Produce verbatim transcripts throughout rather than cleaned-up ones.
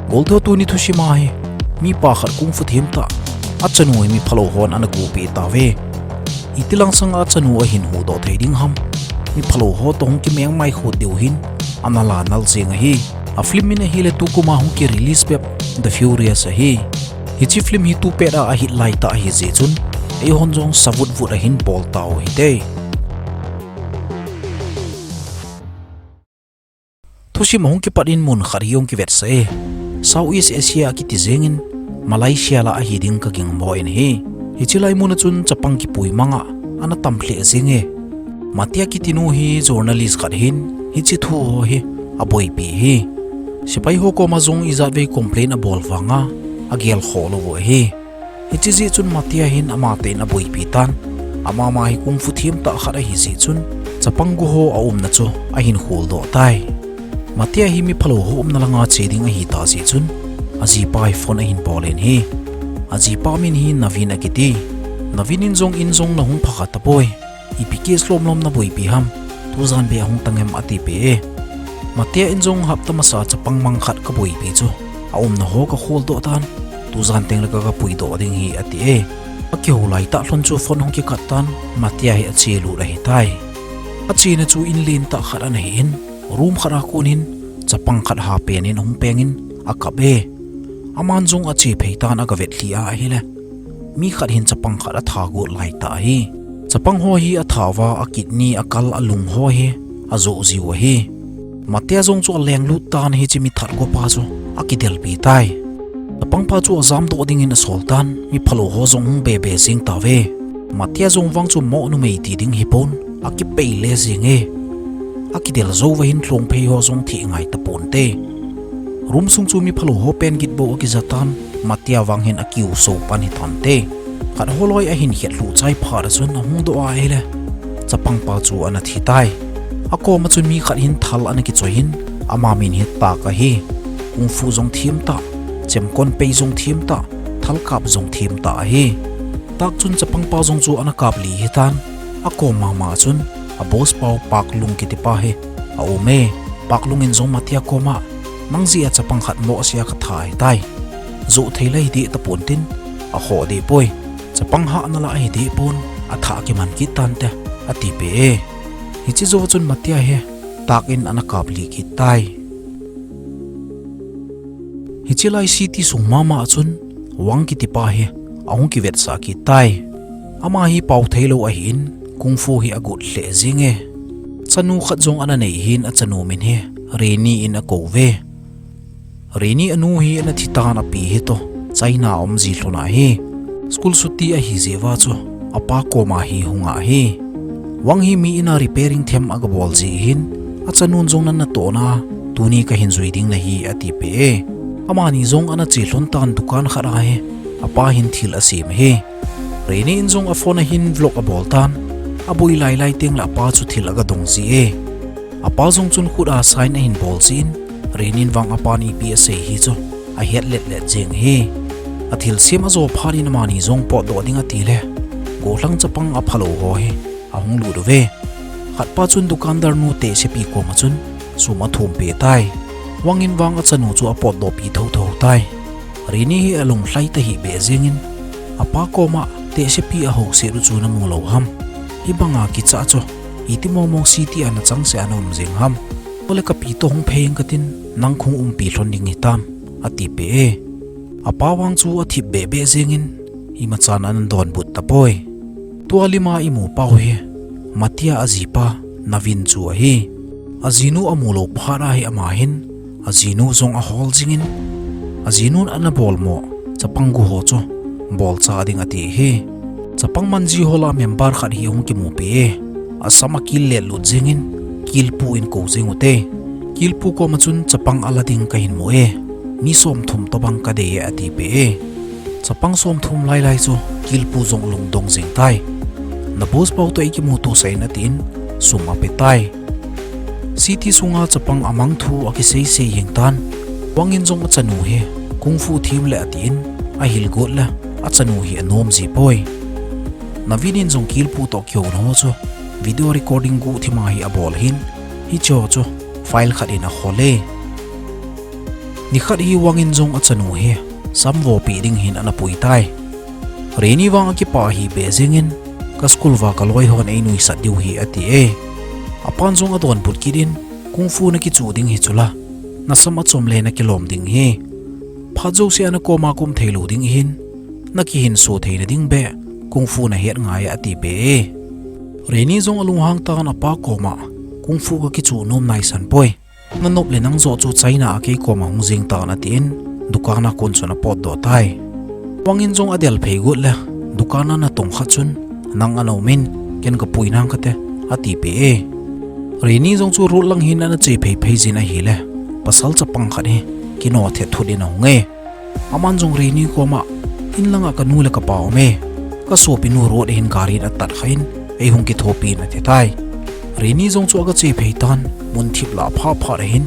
Goltho tuni thusim a hi, mipa khat kung fu themtah, achanu hi miphalou hon ana guhpeh tauve. Itilang sanga achanu ahin huhdoh thei ding ham. Miphalou ho toh hung kimeng mai khut diu hin, ana lanal jeng ahi. A film min ahile tukum a hung ki release bep The Furious ahi. Hiche film hi tupet a ahit laitah ahi jeh chun, eihon jong savut vut ahin bol tau hite. Thusim ahung kipat in mun khat hi hung kivetsah e. Southeast Asia kiti jeng in Malaysia lah ahi ding ka gingmo in ahi. Hiche lai mun a chun chapang kipui manga ana tam lheh jeng e. Matia kiti nu hi journalist khat hin hiche thu ho hi aboipi ahi. Sepai ho koma jong ijat vei complain abol vanga agel khoh lou u ahi. Hiche jeh chun Matia hin amatah in aboipi tan. Amama hi kung fu themtah khat ahi jeh chun, chapang gu ho aumna chu ahin kholdoh tai. Matia hi miphalou ho umna langa che ding ahi tah jeh chun, ajipa hi phone ahin bol in ahi. Ajipa min hi Navin akiti. Navin in jong in jong nahung pha kha tapoi. Ipi case lomlom naboipi ham, tujan beh a hung tang em, atipeh e. Matia in jong hapta masa chapang mang khat kaboipi chu aumna ho kakholdoh tan, tujan teng le ka, kapuidoh ding ahi, ati e. Akihou laitah lhon chu phone hung kikat tan, Matia hi achelut ahitai. Achena chu in lentah khat ana hi in, room khat a kon in, chapang khat hapen in ahung peng in, akap e. Aman jong ache phei tan, aga vetlhi a ahile, mi khat hin chapang khat atha got laitah ahi. Chapang ho hi atha uva, akidney, akal, alung ho hi ajoh jiu ahi. Matia jong chu alenglut tan, hiche mithat gopa chu akidelpi tai. Chapangpa chu ajamdoh dingin asol tan, miphalou ho jong hung bebe jeng tauve. Matia jong vang chu mo numei ti ding hipon, akipei le jeng e. Akidel jou uva hin lhongphei ho jong thih ngai taponte. Room sung chu miphalou ho pen gitbou akija tan, Matia vang hin akiu so pan hitante. Khat holoi ahin het lhuh chai phat a chun ahung doh a ahile, chapangpa chu ana thi tai. Akoma chun mi khat hin thal ana kichoi in, ama min hi Tak ahi. Kung fu jong themtah, chemkon pei jong themtah, thalkap jong themtah ahi. Tak chun chapangpa jong chu ana kapli hitan, akom mama chun a boss pau Paklung kitipa hi aum e. Paklung in jong Matia koma, nang jeh a chapang khat mohseh a katha ahitai. Joh thei la hideh tapon tin, akhoh deh poi. Chapang hahna lah ahideh pon, atha kiman kit tante, atipeh e. Hiche jou chun Matia hi Tak in ana kapli kit tai. Hiche lai city sung mama a chun Wang kitipa hi ahung kivetsah kit tai. Ama hi pao theilou ahin, kung fu hi agot lheh jeng e. Chanu khat jong ana nei hin, achanu min hi Reni in akouve. Reni anu hi ana thi tan, api hi toh China a um ji lhon ahi. School chutti ahi jeh uva chu apa koma hi hung ahi. Wang hi mi in a repairing them agabol jeh hin, achanun jong nana tohna, tuni kahin jui ding nahi, atipeh e. Amani jong ana che lhon tan dukan khat a hi, apa hin thil asem ahi. Reni in jong a phone a hin vlog abol tan, aboi lailai teng le apa chu thil agadong ji e. Apa jong chun khut a sign ahin bol jeh in, Reni in vang apan ipi asei hi chu ahet letlet jeng ahi. Athilsem ajo phat in amani jong potdoh ding ati le, gollhang chapang aphalou ho hi ahung lut uve. Khatpa chun dukandar nu tehsepi koma chun sum athumpeh tai. Wang in vang achanu chu apotdohpi thotho tai. Reni hi alunglhai tahih beh jeng in, apa koma tehsepi ahouset u chu namu lou ham? Hibanga kicha chu, iti mongmong city a nachangseh a naum jeng ham? Ole kapi toh hung phei ing katin, nang khung umpi lhon ding hitam, atipeh e. Apa vang chu athip behbeh jeng in, imachan ana donbut tapoi. Tua lima imu pau hi, Matia ajipa Navin chu ahi. Ajinu amu lou phat a hi ama hin, ajinu jong ahol jing in, ajinun ana bolmo chapang gu ho chu bolcha ding ati ahi. Chapang manji ho lah a member khat hi ahung kimupi e. Asam akil letlut jeng in, Kilpu in kou jeng ute. Kilpu koma chun chapang ala ding kahin mu e. Mi somthum tobang kadei e, atipeh e. Chapang somthum lailai chu Kilpu jong lungdong jeng tai. Na boss pau toh ikimuto sah in, atin sum ape tai. City sunga chapang amang thu akiseisei jeng tan. Wang in jong achanu hi kung fu them le atin, ahil got le achanu hi anom ji poi. Navin in jong Kilpu toh kihouna ho chu video recording guhthima hi abol hin, hicheho chu file khat in akhol e. Nikhat hi Wang in jong achanu hi samvopi ding hin ana pui tai. Reni vang akipah hi be jingin, ka school va ka loi hon einuisat diu hi ati e. Apan jong adonbut kit in, kung fu nakichu ding hi chula, nasam achom le nakilom ding hi. Phat jouse a nakoma kum thei lou ding hin, nakihinso theina ding beh kung fu nahet ngai ati be e. Reni jong alunghang tan apa koma, kung fu kakichu nom naisan poi. Nanop le nang joh chu China a kei koma hung jing tan atin, dukan a kon chun apotdoh tai. Wang in jong adel phei got le, dukan a natong khat chun, nang ana um in, ken kapui nang kate, ati pe e. Reni jong chu road lang hin ana che phei phei jin ahile, pasal chapang khat hi, kino thet thut in ahung e. Aman jong Reni koma, in langa kanu le kapa um e. Kasopinu road a hin gari in atat kha in, eihung kithopi in ati tai. Reni jong chu aga che phei tan, mun thip lah pha pha ahin.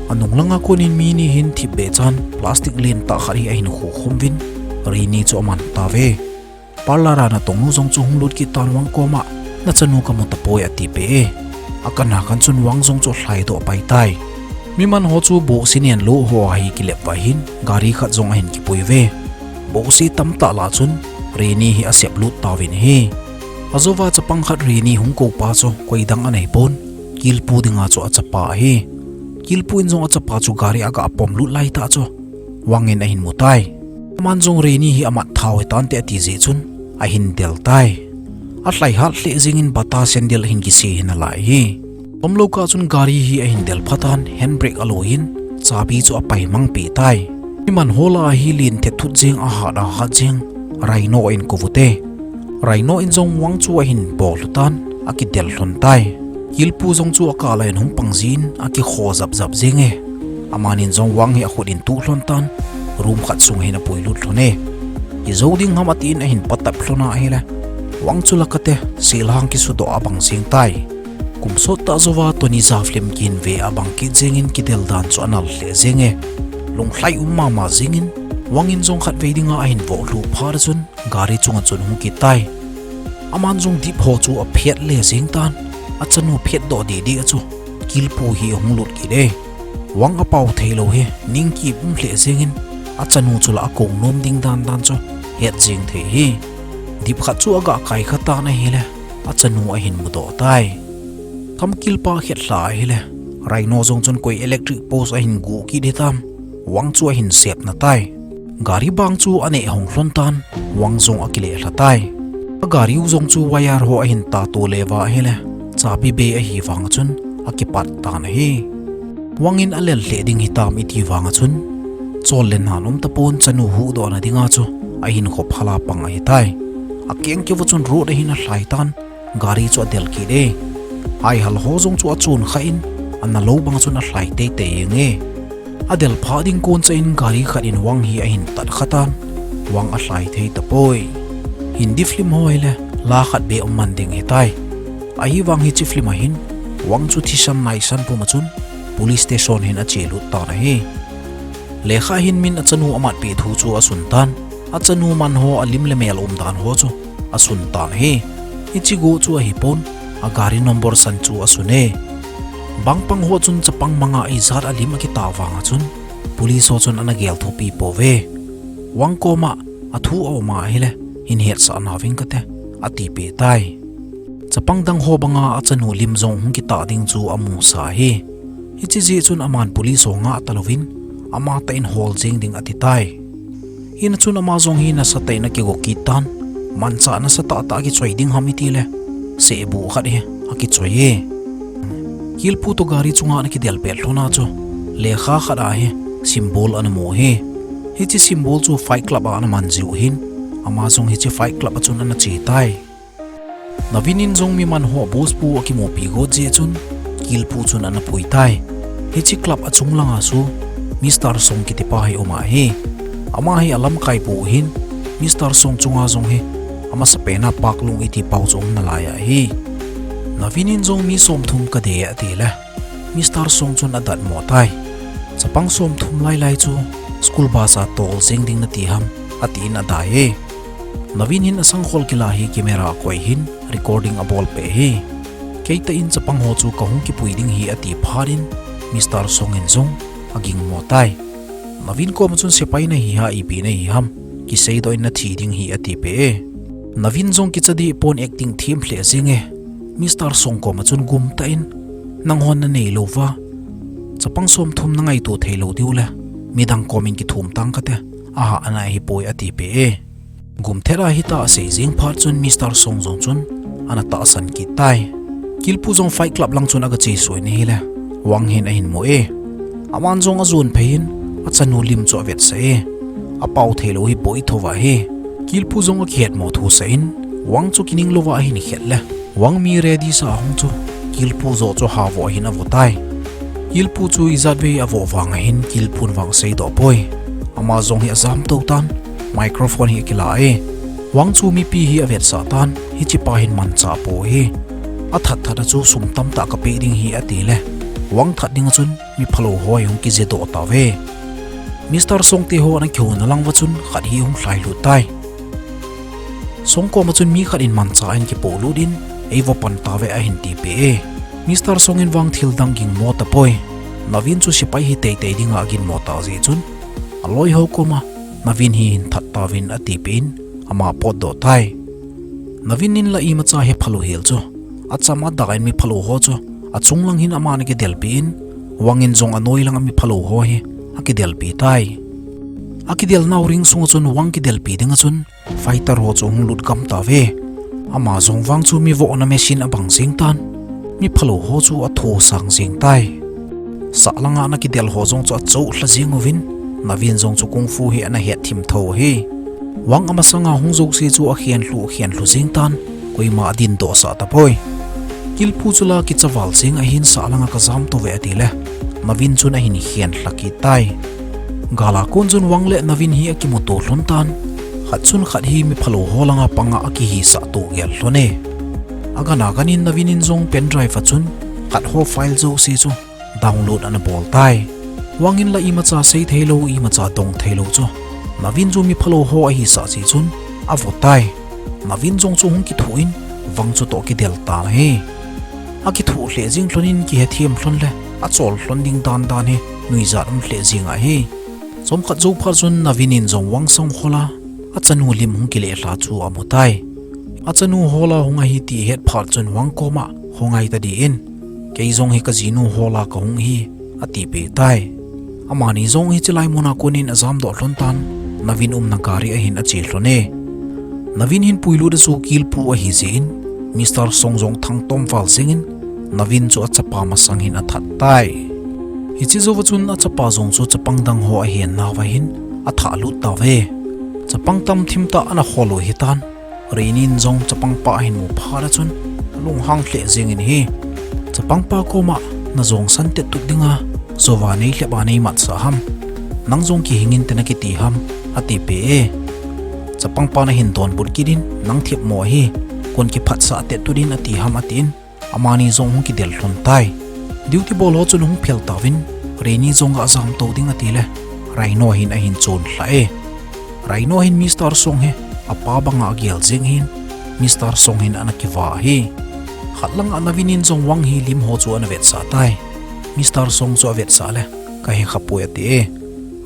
Anung langa kon in mi ni hin thip be chan, plastic len tah khat hi ahin khukhum vin, Reni chu aman tave. Parlour a natong nu jong chu hung lut kit tan Wang koma, nachanu kamu tapoi ati pe e. Akan a kan chun Wang jong chu alhaidoh pai tai. Mi man ho chu bohse nen lou ho a hi kilep va hin, gari khat jong ahin kipui ve. Bohse tamtah lah chun, Reni hi asep lut tauvin ahi. Ajouva chapang khat Reni hung kou pa chu, koi dang anei pon, Kilpu dinga chu achapa ahi. Kilpu in jong achapa chu gari aga pom lut lai tah chu, Wang in ahin mu tai. Aman jong Reni hi amat thau hitante ati jeh chun, ahin del tai. Alhai hat lheh jingin bata sandal ahin kise hin alai ahi. Chomlou kah chun gari hi ahin del phatan, handbrake aloi in, chabi chu apai mang pe tai. Mi man ho lah a hi len thet thut jing ahat ahat jing, Rhino in kou ute. Rhino in jong Wang chu ahin bol lhu tan, akidel lhon tai. Kilpu jong chu akah lah in hung pang jin, akikho jap jap jing e. Aman in jong Wang hi akhut in tuh lhon tan, room khat sung hin apui lut lhon e. Ijou ding ham atin ahin patap lhon ahile, Wang chu la kate, silhang kisudoh abang jing tai. Kum sot tah jouva Tony Jaa film kihin ve abang kit jingin kidel dan chu anal lheh jing e. Lunglhai um mama jingin, Wang in jong khatvei dinga ahin voh lhu phat chun, gari chunga chun hung kit tai. Aman jong dip ho chu aphet le jing tan, achanu phetdoh didi a chu, Kilpu hi ahung lut kit e. Wang apao thei lou hi, ning kipum lheh jingin, achanu chu la akou nom ding dan dan chu, het jing thei hi. Dip khat chu aga kai kha tan ahile, achanu ahin mudoh tai. Thamkilpa khet lha ahile, Rhino jong chun koi electric post ahin gu kit hitam, Wang chu ahin sepna tai. Gari bang chu aneh hong lhon tan, Wang jong akile lha tai. Agari u jong chu wire ho ahin tato le va ahile, chabi bei ahi vang chun akipat tan ahi. Wang in alel lheh ding hitam iti vang a chun, chol le nan um tapon chanu huhdohna dinga chu ahin khop hala pang ahi tai. Akeng keu a chun road ahin alhai tan, gari chu adel kit e. Aihal ho jong chu achun kha in, ana lou bang chun alhai teitei jeng e. Adel pha ding kon cha in gari khat in Wang hi ahin tat kha tan, Wang alhai thei tapoi. Hindi film ho hile, la khat beh um man ding hitai. Ahivang hiche film a hin, Wang chu thisan naisan pum a chun, police station hin ache lut tan ahi. Lekha hin min achanu amatpeh thu chu asun tan, achanu man ho alim le mel umdan ho chu asun tan ahi. Hiche go chu ahipon, agari number san chu asun e. Bangpang ho chun chapang manga ijat alim akitah vang a chun, police ho chun ana gel thupi pouve. Wang koma athu aum ahile, hin hetsah nauving kate, atipeh tai. Chapang dang ho banga achanu lim jong hung kitah ding chu amusa ahi. Hiche jeh chun aman police ho ngah talouvin, amatah in hol jeng ding ati tai. Hina chun ama jong hi nasatah in akigo kit tan, manchah nasatah tah akichoi ding ham itile, sehbuh khat hi akichoi e. Kilpu toh gari chunga ana kidel pet lhona chu, lekha khat a hi symbol ana mu ahi. Hiche symbol chu Fight Club a ana man jiu hin, ama jong hiche Fight Club a chun ana che tai. Naveen in jong mi man ho boss pu akimupi got jeh chun, Kilpu chun ana pui tai. Hiche club achung langa chu, Mister Song kitipa hi um ahi. Ama hi alamkai pu hin, Mister Song chunga jong hi, amasapen a Pak Lung iti pau chu um nalai ahi. Naveen in jong mi somthum kadei atile, Mister Song chun adatmo tai. Chapang somthum lailai chu, school bus a tol jeng ding nati ham, atin adai e. Naveen hin asangkhol kila hi camera akoi hin recording abolpeh ahi. Keitah in chapang ho chu kahung kipui ding ahi ati phat in Mister Song in jong agingmo tai. Navin koma chun, "Sepai nahi ham, ipi nahi ham? Kiseidoh in, nathi ding ahi," ati peh e. Navin jong kicha deh pon, acting them lheh jeng e. Mister Song koma chun, "Gumtah in, nanghon nanei lou uva, chapang somthum nangaito thei lou diu le, midang komin kithum tang kate, ahahna ahipoi," ati peh e. Gumtah a hiti asei jeng phat chun Mister Song jong chun ana tahsan kit tai. Kilpu jong Fight Club lang chun aga chesuh in ahile, Wang hin ahin mu e. Aman jong ajon phei in, achanu lim chu avetsah e. Apao thei lou hi boi thou ahi. Kilpu jong akihet mo thusah in, Wang chu kining louva ahin khet le, Wang mi ready sa ahung chu, Kilpu joh chu havoh ahin avoh tai. Kilpu chu ijat vei avoh vang ahin, Kilpun vang aseidoh poi. Ama jong hi ajam tou tan, microphone hi akila e. Wang chu mipi hi avetsah tan, hichepa hin manchah pou ahi. Athat that a chu sum tamtah kapeh ding ahi ati le, Wang that ding a chun mi phalou ho ahung kijiedoh tauve. Mister Song te ho ana kihouna lang uva chun khat hi ahung lhailut tai. Song koma chun mi khat in manchah in kipolut in, "Eivo pan tauve," ahin ti peh e. Mister Song in vang thil dang ging mo tapoi. Navin chu sepai hi teitei dinga agin mo tah jeh chun, aloi ho koma, "Navin hi hin that tauvin," ati peh in, ama potdoh tai. Navin in la imacha hephalou hel chu, acham adah in mi phalou ho chu achung lang hin aman akidelpi in, Wang in jong anoi langa mi phalou ho hi akidelpi tai. Akidelnau ring sunga chun Wang kidelpi dinga chun fighter ho chu ahung lut gam tauve. Ama jong vang chu mi vohna machine abang jeng tan, mi phalou ho chu atho sang jeng tai. Sah langa ana kidel ho jong chu achoh lha jeng uvin, Navin jong chu kung fu hi ana het thim thou ahi. Wang amasanga hung jouse chu akhen lhu, akhen lhu jeng tan, koima adindoh sah tapoi. Kilpu chu la kicha val jeng ahin, "Sah langa kajam tou ve," ati le, Navin chun ahin khen lha kit tai. Gal a kon chun Wang le Navin hi akimuto lhon tan, khat chun khat hi mi phalou ho langa panga akihisah to gel lhon e. Agan agan in Navin in jong pen drive a chun khat ho file jouse chu download ana bol tai. Wang in la imacha sei thei lou, imacha dong thei lou chu, Navin chu mi phalou ho ahisah jeh chun avoh tai. Navin jong chu hung kithuh in, Wang chu toh kidel tan ahi. Akithuh lheh jeng lhon in kihethem lhon le achol lhon ding dan dan hi nuijat um lheh jeng ahi. Chomkhat jou phat chun Navin in jong Wang sang khol a, achanu lim hung kile lha chu amu tai. Achanu hol a hung ahi ti ahet phat chun Wang koma, "Khongai ta dih in, kei jong hi kajinu hol a kahung ahi," ati peh tai. Amani jong hiche lai mun a kon in ajamdoh lhon tan, Navin umna gari a hin ache lhon e. Navin hin puilut a chu Kilpu ahi jeh in, Mister Song jong thangtom val jeng in, Navin chu achapa masang hin athat tai. Hiche jouva chun achapa jong chu chapang dang ho ahen nauva hin athah lut tauve. Chapang tam thim tah ana khol u ahitan, Rainy in jong chapangpa ahin mu phat a chun alunghang lheh jeng in ahi. Chapangpa koma, "Na jong san tet tut dinga, jouva nei lhep a nei matsah ham? Nang jong kihing inte nakiti ham?" ati peh e. Chapangpan ahin donbut kit in, "Nang thep mo ahi, kon kiphatsah tet tut in ati ham?" atin, amani jong hung kidel lhon tai. Duty bol ho chun hung phel tauvin, Rainy jong ga jamto ding ati le, Rhino hin ahin chon lha e. Rhino hin Mister Song hi apa banga agel jeng hin, Mister Song hin ana kivah ahi. Khat langa Navin in jong Wang hi lim ho chu ana vetsah tai. Mister Song chu avetsah le, "Kahe khapoi," ati e.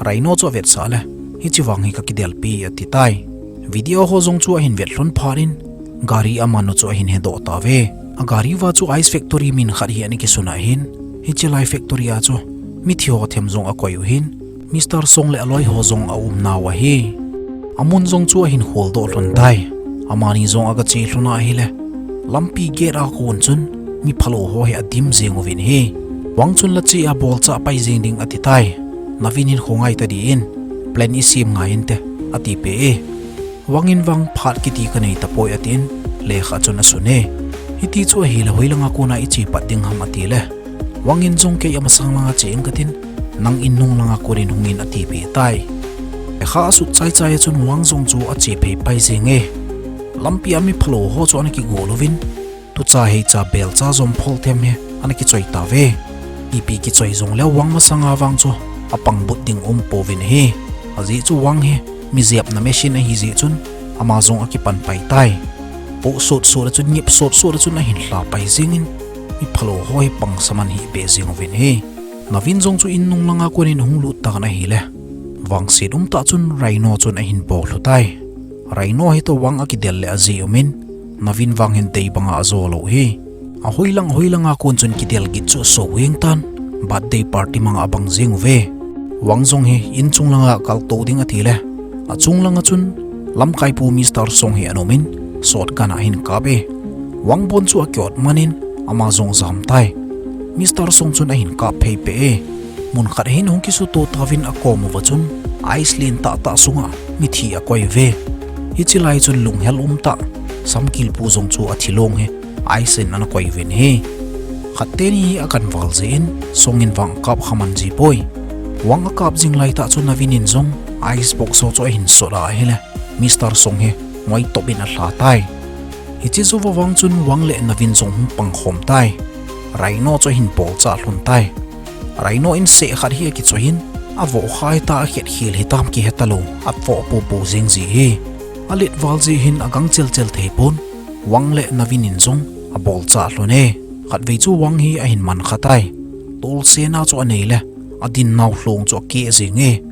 Rhino chu avetsah le, "Hiche vang hi kakidelpi," ati tai. Video ho jong chu ahin vet lhon phat in, gari aman u chu ahin hedoh tauve. Agari uva chu Ice Factory min khat hi ana kisun ahin, hiche lai factory a chu mithi ho them jong akoi u hin, Mister Song le aloi ho jong aum nau ahi. Amun jong chu ahin kholdoh lhon tai. Amani jong aga che lhon ahile, lampi gate a kon chun mi phalou ho hi adim jeng uvin ahi. Wang chun, "La che a bolchah pai jeng ding," ati tai. Navin in, "Khongai ta dih in, plan isem ngai inte," ati peh e. Wang in vang, "Phat kiti kanei tapoi," atin, lekha chun asun e. "Hiti chu ahile hoilanga kona iche pat ding ham?" ati le, Wang in jong, "Kei amasang langa che ing katin, nang in nung langa konin hung in," ati peh tai. Lekha asut chaichai a chun Wang jong chu ache phei pai jeng e. Lampi a mi phalou ho chu ana kigol uvin, tucha heicha belcha jom phol them hi ana kichoi tauve. Ipi kichoi jongle Wang masanga vang chu apang but ding um pouvin ahi. Ajeh chu Wang hi mi jepna machine ahi jeh chun ama jong akipan pai tai. Poh sotsot a chun, ngip sotsot a chun ahin lha pai jeng in, mi phalou ho hi pangsaman hi be jeng uvin ahi. Navin jong chu in nung langa konin ahung lut tan ahile, Vangset umtah chun Rhino chun ahin bol lhu tai. Rhino hi toh Wang akidel le ajeh um in, Naveen vang hin dei banga ajo lou hi. Ahoilang hoilanga kon chun kidel gin chu aso jeng tan, birthday party manga abang jeng uve. Wang jong hi inchung langa kaltou ding ati le, achung langa chun lamkaipu Mister Song hi ana um in, shotgun a ahin kap e. Wang bon chu akiot man in, ama jong ajam tai. Mister Song chun ahin kap phei peh e. Mun khat hin hung kisuto tauvin akom uva chun, ice len tahtah sunga mithi akoi uve. Hiche lai chun lunghel umtah, Samkilpu jong chu athi long hi ice in ana koi uvin ahi. Khat teni hi akan val jeh in, Song in vang akap kha man ji poi. Wang akap jing lai tah chun Naveen in jong ice box ho chu ahin sot a ahile, Mister Song hi ngoi top in alha tai. Hiche jou va vang chun Wang le Naveen jong hung pang khom tai. Rhino chu ahin bol chah lhon tai. Rhino in seh khat hi akichoi in, avoh kha hitam, akhet khel hitam kihe talou, avoh popo jeng ji hi. Alet val jeh hin agang chelchel thei pon, Wang le Naveen in jong abol chah lhon e. Khatvei chu Wang hi ahin man kha tai. Tolsena chu anei le, adin nau lhong chu akeh jeng e.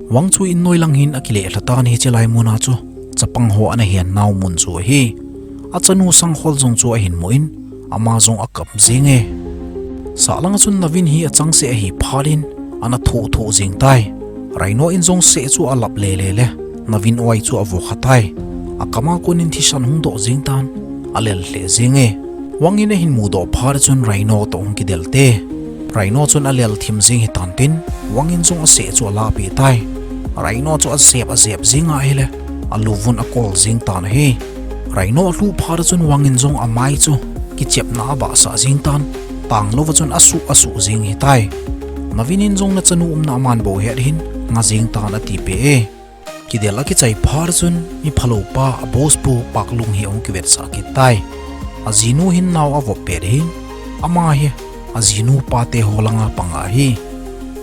Wang chu in noi lang hin akile lha tan, hiche lai mun a chu chapang ho ana hen nau mun chu ahi. Achanu Sangkhol jong chu ahin mu in, ama jong akap jeng e. Sah langa chun Naveen hi achangseh ahi phat in, ana thoh thoh jeng tai. Rhino in jong seh chu alap le le le, Naveen oi chu avoh kha tai. Akam a kon in thisan hung doh jeng tan, alel lheh jeng e. Wang in ahin mudoh phat chun Rhino toh hung kidel te. Rhino chun alel thim jeng hitan tin, Wang in jong aseh chu alahpeh tai. Rhino chu ajep ajep jeng a ahile, alu vun akol jeng tan ahi. Rhino alhuh phat chun Wang in jong amai chu kichepna abahsah jeng tan, tanglouva chun asuh asuh jeng hitai. Naveen in jong nachanu umna aman bou het hin, nga jeng tan ati peh e. Kidel akichai phat chun, mi phalou pa, a boss pu Paklung hi ahung kivetsah kit tai. Ajinu hin nao avop pet hin, ama hi ajinu pate ho langa pang ahi.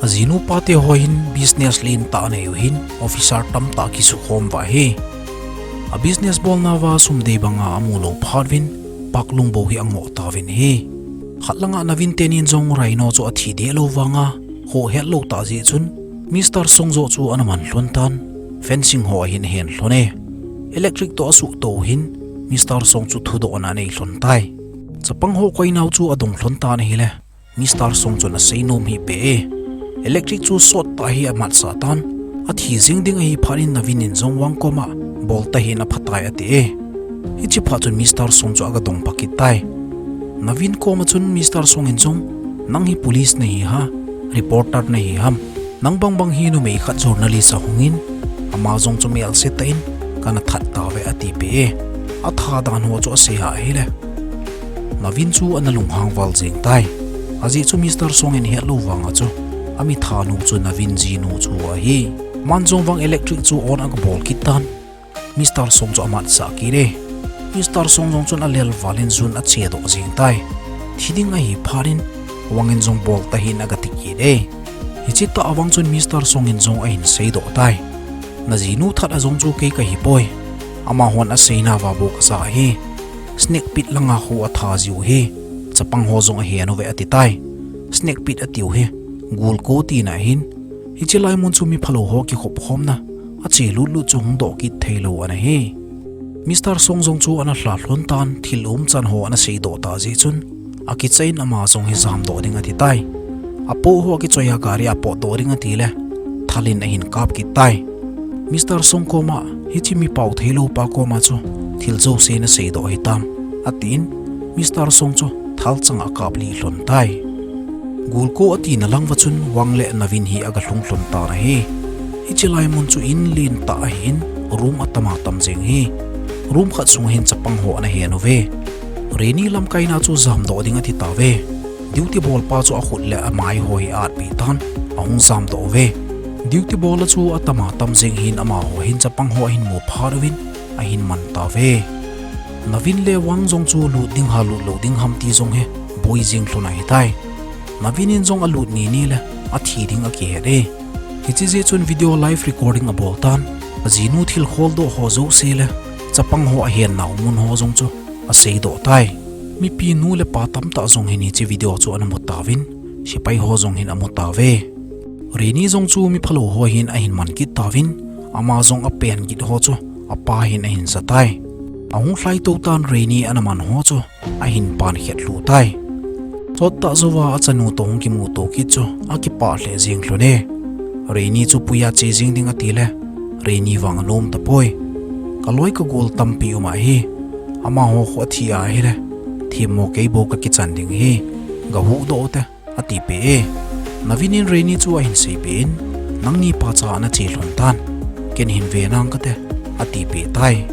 Ajinu pate ho hin business lentah anei u hin, officer tamtah kisukhom uva ahi. A business bolnauva sum dei banga amu lou phat uvin, Paklung bou hi angoh tauvin ahi. Khat langa Naveen tenin jong Rhino chu athi deh lou vanga, khoh het lou tah jeh chun, Mister Song joh chu ana man lhon tan, fencing ho ahin ahen lhon e. Electric toh asuhto u hin, Mister Song chu thudohna anei lhon tai. Chapang ho koinau chu adong lhon tan ahile, Mister Song chun asei nom hih peh e. Electric chu short tah hi amatsah tan, athi jeng ding ahi phat in Naveen in jong Wang koma, bol tahih in aphatai ati e. Hiche phat chun Mister Song chu aga dong pha kit tai. Naveen koma chun Mister Song in jong, nang hi police nahi ham, reporter nahi ham, nang bangbang hi numei khat journalist ahung in, ama jong chu melse tah in, kana that tauve ati peh e. Atha dan ho chu asei a ahile, Naveen chu ana lunghang val jeng tai. Ajeh chu Mister Song in ahet lou vanga chu, ami thanu chu Naveen jinu chu ahi. Aman jong vang electric chu on aga bol kit tan, Mister Song chu amatsah kit e. Mister Song jong chun alel val in jun achedoh jeng tai. Thi ding ahi phat in, Wang in jong bol tahih in aga ti kit e. Hiche tah a vang chun Mister Song in jong ahin seidoh tai. Najinu that a jong chu kei kahi poi. Amahon aseinauva bou kaja ahi. Snake Pit langa khu atha jiu hi. Chapang ho jong ahen uve ati tai. Snake Pit atiu hi, gul ko tina ahin. Hiche lai mun chu mi phalou ho kikhop khomna, ache lut lut chu hung doh kit thei lou ana hi. Mister Song jong chu ana lha lhon tan, thil umchan ho ana seidoh tah jeh chun, akicha in ama jong hi jamdoh ding ati tai. Apoh ho akichoi a gari a potdoh ding ati le, thal in ahin kap kit tai. Mister Song koma, hiche mi pao thei lou pa koma chu, thil jouse nasei doh hitam, atin, Mister Song chu thal changa akap lih lhon tai. Gul ko atina lang uva chun Wang le Naveen hi aga lhung lhon tan ahi. Hiche lai mun chu in lentah ahin, room atama tam jeng hi. Room khat sunga hin chapang ho ana hen uve. Reni lamkaina chu jamdoh ding ati tauve. Duty bol pa chu akhut le amai ho hi atpeh tan, ahung jamdoh uve. Duty bol a chu atama tam jeng hin amaho hin chapang ho ahin mu phat uvin, ahin man tauve. Naveen le Wang jong chu lut ding ham lut lou ding ham ti jong hi boi jeng lhon ahi tai. Naveen in jong alut ni ni le athi ding akihet e. Hiche jeh chun video live recording abol tan, ajinu thil kholdoh ho jouse le chapang ho ahen nau mun ho jong chu aseidoh tai. Mipi nu le pa tamtah jong hin hiche video chu ana mu tauvin, sepai ho jong hin amu tauve. Reini jong chu miphalou ho hin ahin man kit tauvin, ama jong apen kit ho chu apa hin ahin ja tai. Ahung lhai tou tan Reini ana man ho chu ahin pan khet lhu tai. Chot tah jouva achanu toh hung kimuto kit chu akipah lheh jeng lhon e. Reini chu puiya che jeng ding ati le, Reini vang anom tapoi. Ka loi ka gol tampi um ahi. Amaho khu athi a ahile, themmo kei bou ka kichan ding ahi. Ga huhdoh u te, ati peh e. Navin in Reini chu ahin seipeh in, nangni pacha ana che lhon tan, ken hin ve nang kate, ati peh tai.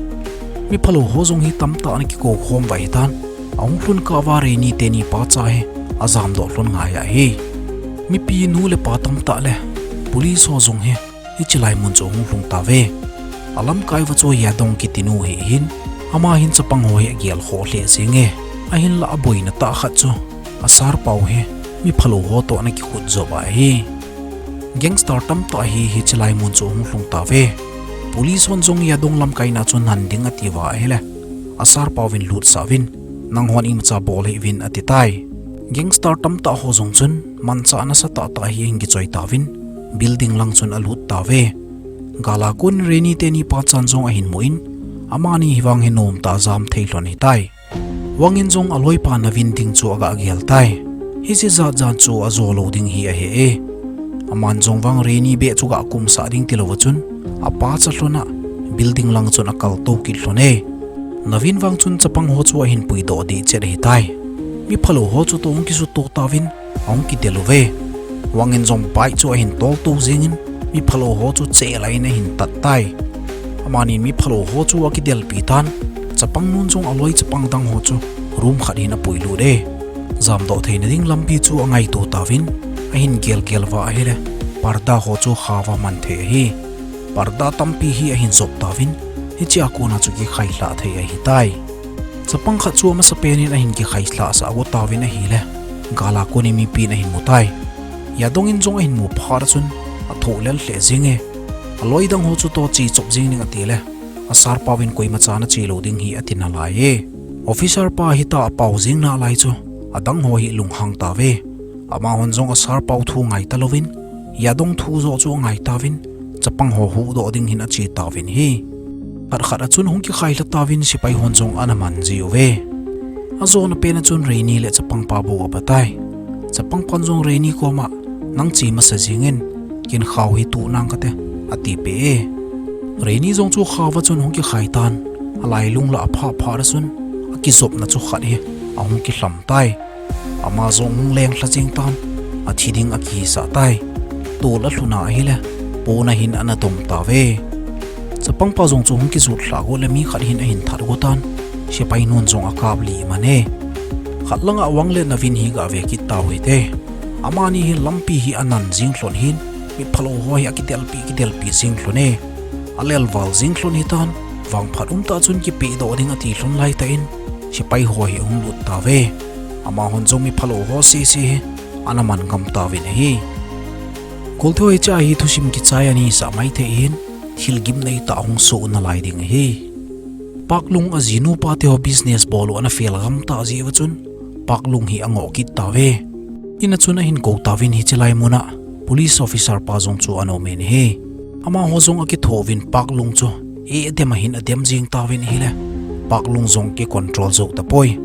Miphalou ho jong hi tamtah ana kikou khom uva ahitan, ahung lhun kah uva Reini teni pacha hi ajamdoh lhon ngai ahi. Mipi nu le pa tamtah le police ho jong hi hiche lai mun chu ahung lhung tauve. Alamkai uva chu Yadong kiti nu hi ahin, ama hin chapang ho hi agel khoh lheh jenge. Ahinlah aboina tah khat chu, a sir pau hi miphalou ho toh ana kikhut jop ahi. Gangster tamtah hi hiche lai mun chu ahung lhung tauve. Police hon jong Yadong lamkaina chu nan ding ati uva ahile, a sir pau vin lutsah uvin, nanghon imacha bol hih uvin ati tai. Gangster tamtah ho jong chun manchah nasatah tah hi ahin kichoi tauvin, building lang chun alut tauve. Gal a kon Reini teni pachan jong ahin mu in, amani hi vang hi nomtah a jam thei lhon ahitai. Wang in jong aloipa Navin ding chu aga gel tai. Hiche jat jan chu ajo lou ding hi ahi e. Aman jong vang Reini beh chu ga kumsah ding tilouva chun, apa cha lhon a building lang chun akal tou kit lhon e. Navin vang chun chapang ho chu ahin puidoh deh chet ahitai. Miphalou ho chu toh ahung kisuto tauvin, ahung kidel uve. Wang in jong bike chu ahin tol tou jengin, miphalou ho chu cheh lah in ahin tat tai. Amanin miphalou ho chu akidelpi tan, chapang nun jong aloi chapang dang ho chu room khat hin apuilut e. Jamdoh theina ding lampi chu angaito tauvin, ahin gelgel uva ahile, parda ho chu khauva man thei ahi. Parda tampi hi ahin jop tauvin, hichea kona chu kikhailhah thei ahitai. Chapang khat chu amasapen in ahin kikhailhah sah ago tauvin ahile, gal a kon in mipin ahin mu tai. Yadong in jong ahin mu phat a chun, athoh lel lheh jenge. Aloi dang ho chu toh che chop jeng ding ati le, a sir pau vin koimacha nache lou ding hi ati nalai e. Officer pa hita apao jeng nalai chu, adang ho hi lunghang tauve. Amahon jong a sir pau thu ngai talouvin, Yadong thu joh chu angai tauvin, chapang ho huhdoh ding hin ache tauvin ahi. Khat khat a chun hung kikhailha tauvin sepai hon jong ana man jiuve. Ajona pen a chun Reini le chapang pa bou abatai. Chapang pan jong Reini koma, nang che masa jengin, ken khau hi tuh nang kate, atipeh e. Reini jong chu khauva chun hung kikhai tan, alailung lah aphah phat a chun, akijopna chu khat hi ahung kilham tai. Ama jong hung lenglha jeng tan, athi ding akihisah tai. Tol alhun a ahile, pona hin ana dom tauve. Chapang pa jong chu hung kijut lhah go le mi khat hin ahin that go tan, sepai nun jong akaplih man e. Khat langa Wang le Navin hi gave kit tau hite. Amani hin lampi hi anan jing lhon hin, miphalou ho hi akidelpi kidelpi jing lhon e. Alelval jing lhon hitan, vangphat umtah chun kipehdoh ding ati lhon laitah in, sepai ho hi ahung lut tauve. Amahon jong miphalou ho sese hi ana man ngam tauvin ahi. Golthe ho, hichea hi thusim kichai ahisah maithei hin, thil gimnei tah hung soh nalai ding ahi. Paklung ajinu pa teho business bol u ana fail gamtah jeh uva chun, Paklung hi angoh kit tauve. In a chun ahin kou tauvin hiche lai muna police officer pa jong chu ana um in ahi. Amaho jong akithouvin Paklung chu adem ahin adem jing tauvin ahile, Paklung jong kicontrol jou tapoi.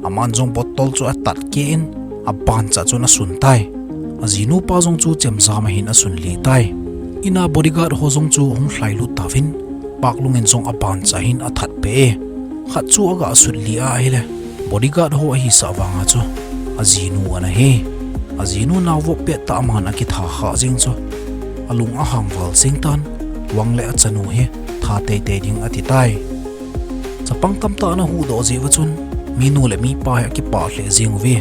Aman jong bottle chu atat keh in, abancha chun asun tai. Ajinu pa jong chu chemjam ahin asunlih tai. In a bodyguard ho jong chu hung lhailut tauvin, Paklung in jong abancha hin athatpeh e. Khat chu aga sunlih a ahile, bodyguard ho ahisah vanga chu ajinu ana hi. Ajinu naovop pettah aman akitha khah jeng chu, alung ahangval jeng tan, Wang le achanu hi tha teitei ding ati tai. Chapang tamtah ana huhdoh jeh uva chun, minu le mipa hi akipah lheh jeng uve.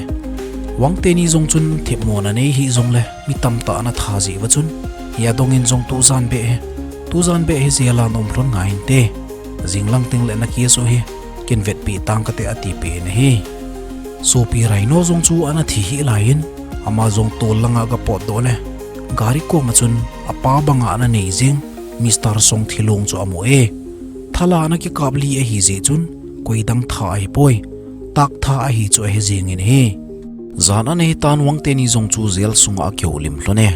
Wang teni jong chun themmona nei hih jongle, mi tamtah ana tha jeh uva chun, Yadong in jong tujan beh hi, tujan beh hi jail a naum lhon ngai inte. Jinglang tengle nacase u hi ken vetpeh tang kate, atipeh in ahi. Sopi Rhino jong chu ana thi hih laiyin, ama jong tol langa aga potdoh le, gari koma chun apa banga ana nei jeng Mister Song thilong chu amu e. Thala ana kikaplih ahi jeh chun, koidang tha ahipoi, tak tha ahi chu ahe jengin ahi. Jan ana hitan, Wang teni jong chu jail sunga akihoulim lhon e.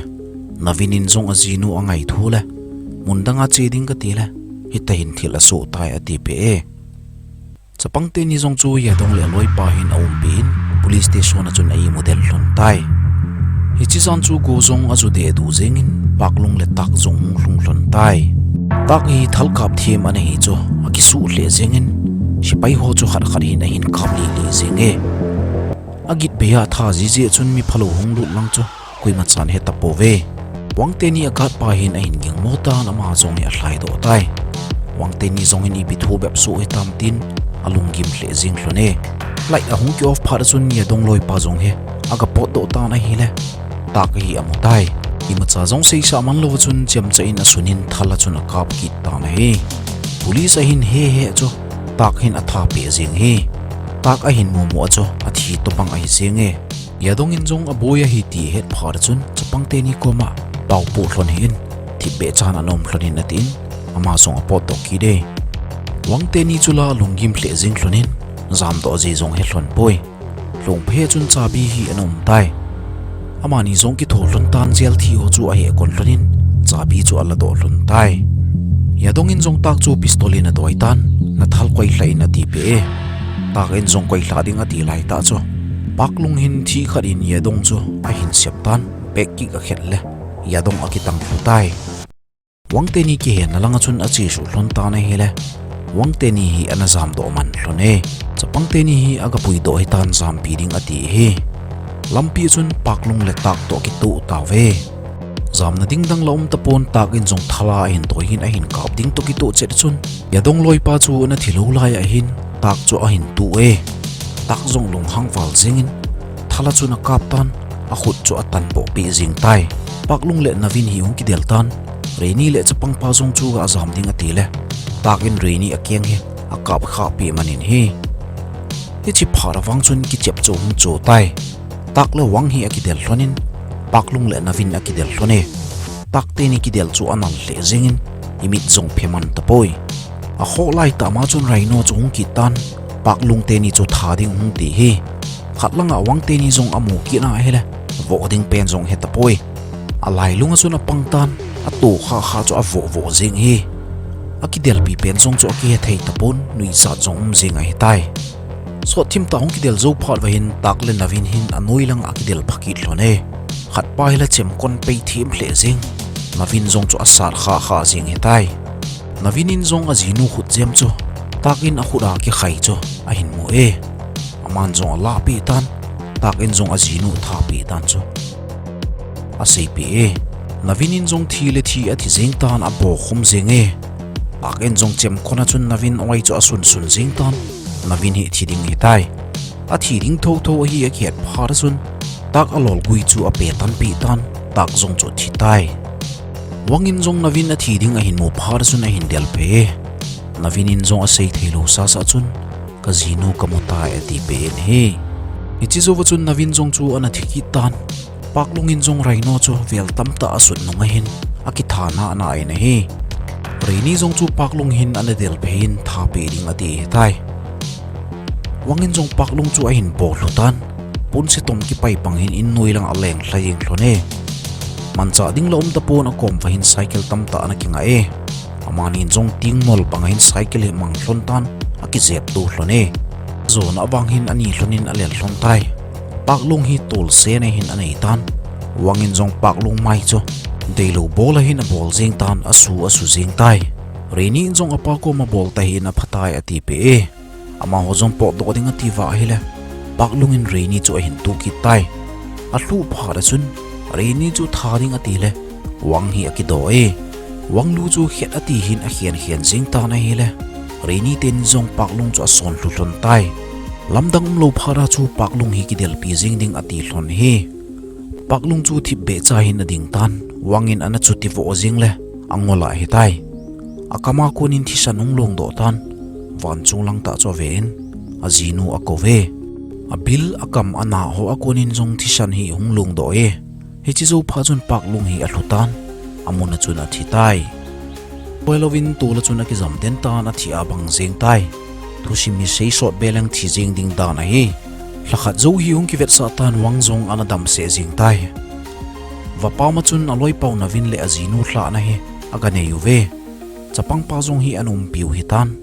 Navin in jong ajinu angaitho le, mun dang a che ding kati le, hitahin thil asoh tai ati peh e. Chapang teni jong chu Yadong le aloipa hin aumpi in, police station a chun a imu del lhon tai. Hiche jan chu go jong ajo deh duh jeng in, Paklung le Tak jong hung lhung lhon tai. Tak hi thal kap them ana hi chu, akisuh lheh jeng in, sepai ho chu khat khat hin ahin kap lih lih jeng e. Agit bei a atha jiji chun mi phalou hung lut lang chu, koima chan he tapou ve. Wang teni a guard pa hin ahin ging mo tan ama jong hi alhai doh tai. Wang teni jong hin ipi thu bep soh hitam tin alunggim lheh jeng lhon e. Light ahung ki off phat chun Yadong loipa jong hi aga potdoh tan ahile, Tak hi amu tai. Imacha jong seisah man lou chun chemcha in asun in thal a chun akap kit tan ahi. Police ahin he he chu, Tak hin atha peh jeng hi. Tak ahin mu mu a chu athi tobang ahi jeng e. Yadong in jong aboi ahi ti ahet phat chun, chapang teni koma, pao poh lhon hih in, thipbeh chan ana um lhon in atin, ama jong apotdoh kit e. Wang teni chu la alunggim lheh jeng lhon in, jamdoh ji jong he lhon poi. Lhung phe chun chabi hi ana um tai. Amani jong kitho lhon tan, jail thi ho chu ahe kon lhon in, chabi chu aladoh lhon tai. Yadong in jong Tak chu pistol in adoi tan, nathal koi lha in ati peh e. Tak in jong koi lha ding ati lai tah chu, Paklung hin thih khat in Yadong chu ahin sep tan, pek kik akhet le, Yadong akitang lhu tai. Wang teni kihenna lang a chun achesuh lhon tan ahile, Wang teni hi ana jamdoh man lhon e. Chapang teni hi aga puidoh hitan, jampi ding ati hi. Lampi chun Paklung le Tak toh kitoh tauve. Jamna ding dang la um tapon, Tak in jong thal a ahin doi hin ahin kap ding toh kitoh chet chun, Yadong loipa chu ana thi lou lai ahin, Tak chu ahin tuh e. Tak jong lunghang val jeng in, thal a chun akap tan, akhut chu atan boh peh jeng tai. Paklung le Navin hi hung kidel tan, Reini le chapang pa jong chu ga jam ding ati le, Tak in Reini akeng hi akap khah peh man in hi. Hiche phat a vang chun kichep chu hung cho tai. Tak le Wang hi akidel lhon in, Paklung le Navin akidel lhon e. Tak teni kidel chu anal lheh jeng in, imit jong phe man tapoi. Akhoh lai tah ma chun Rhino chu hung kit tan, Paklung teni chu tha ding hung ti hi. Khat lang a Wang teni jong amu kit na ahile, voh ding pen jong he tapoi. Alailung a chun apang tan, ato khah khah chu avoh voh jeng hi. Akidelpi pen jong chu akihe thei tapon, nuijat jong um jeng ahi tai. Sot thim tah hung kidel jou phat uva hin Tak le Navin hin anoi lang a kidel pha kit lhon e. Khat pa hi la chemkon pei them lheh jeng. Navin jong chu asat khah khah jeng ahi tai. Navin in jong ajinu khut jem chu, Tak in akhut a kikhai chu ahin mu e. Aman jong alah peh tan, Tak in jong ajinu atha peh dan chu asei peh e. Navin in jong thi le thi athi jeng tan, abokhum jeng e. Tak in jong chemkon a chun Navin oi chu asun sun jeng tan, Navin hi thi ding ahi tai. Athi ding thotho ahi akihet phat a chun, Tak alolgui chu ape tan peh tan, Tak jong chu athi tai. Wang in jong Navin athi ding ahin mu phat a chun ahin del peh e. Navin in jong asei thei lou sasa chun, kajinu kamu tai ati peh in ahi. Hiche jouva chun Navin jong chu ana thi kit tan. Paklung in jong Rhino chu vel tamtah asut nung ahin, akitha nana in ahi. Reini jong chu Paklung hin ana del peh in tha peh ding ati ahi tai. Wang in jong Paklung chu ahin bol lhu tan. Punse tom kipai bang hin in noi lang aleng lha jeng lhon e. Manchah ding la um tapon, akom uva hin cycle tamtah ana kingah e. Amani in jong tingmol bang a hin cycle hi amang lhon tan, akijep to lhon e. Jona vang hin ani lhon in alel lhon tai. Paklung hi tolsen a hin anei tan. Wang in jong Paklung mai chu deilou bol a hin abol jeng tan, asu asu jeng tai. Reini in jong apa koma bol tahih in apha tai ati peh e. Amaho jong potdoh ding ati uva ahile, Paklung in Reini chu ahin tuh kit tai. Alhuh phat a chun, Reini chu tha ding ati le, Wang hi akidoh e. Wang lu chu khet ati hin akhen khen jeng tan ahile, Reini teni jong Paklung chu ason lhu lhon tai. Lamdang umlou phat a chu Paklung hi kidelpi jeng ding ati lhon hi. Paklung chu thipbeh cha hin ading tan, Wang in ana chuti voh jeng le, angol a ahi tai. Akam a kon in thisan hung longdoh tan, vanchung lang tah chu ave in, ajinu akou ve. Abil, akam, ana ho a kon in jong thisan hi hung longdoh e. Hiche jou phat chun Paklung hi alhu tan, amun a chun athi tai. Hoilou in tol a chun akijam den tan, athi abang jeng tai. Thusim hi seisot be leng thi jeng ding dan ahi. Lhakhat jou hi hung kivetsah tan, Wang jong ana damsel jeng tai. Vapau ma chun aloipau Navin le ajinu lhahna hi aga nei uve. Chapangpa jong hi ana umpiu hitan.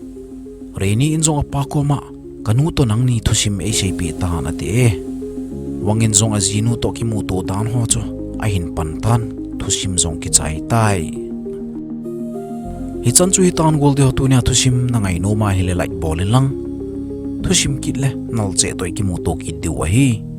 Reini in jong apa koma, "Kanu toh nangni thusim eiseipeh tan," ati e. Wang in jong ajinu toh kimuto dan ho chu ahin pan tan, thusim jong kichai tai. Hichan chu hitan Goldi ho, tunia thusim na ngainom ahile like bol in lang. Thusim kit le nalcheh toh ikimuto kit diu ahi.